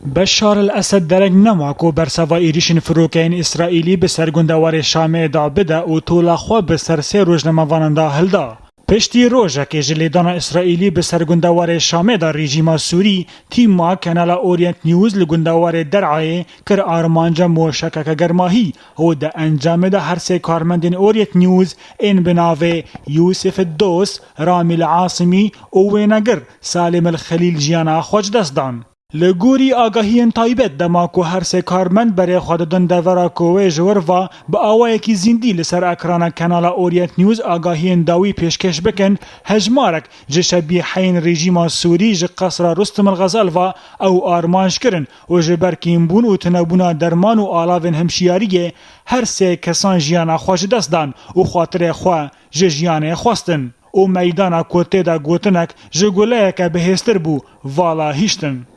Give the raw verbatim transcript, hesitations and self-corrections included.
Beşar el Esed dereng nema ku berseva êrîşên firokeyên Îsraîlî bi ser gundewarê Şamê de bide û tola xwe bi ser sê rojnamevanan de hilda. Piştî rojekê ji lêdana Îsraîlî bi ser gundewarê Şamê de rejîma Sûrî, tîma kanala Orient News li gundewarê Der'ayê kir armanca moşekeke germahî û di encamê de her sê karmendên Orient News ên bi navê Yûsif Dos, Ramî el Asimî û wênegir Salîm el Xelîl jiyana xwe ji dest dan. Li gorî agahiyên taybet, dema ku her sê karmend berê xwe didin devera ku wê ji wir ve bi awayekî zîndî li ser ekrana kanala Orient News agahiyên dawî pêşkêş bikin, hejmarek ji şebîheyên rejîma Sûrî ji qesra Rustem el Xezel ve ew armanc kirin û ji ber kêmbûn û tunebûna derman û alavên hemşiyariyê her sê kesan jiyana xwe ji dest dan û xatirê xwe ji jiyanê xwestin û meydana ku tê de gotinek ji guleyeke bihêztir bû, vala hiştin.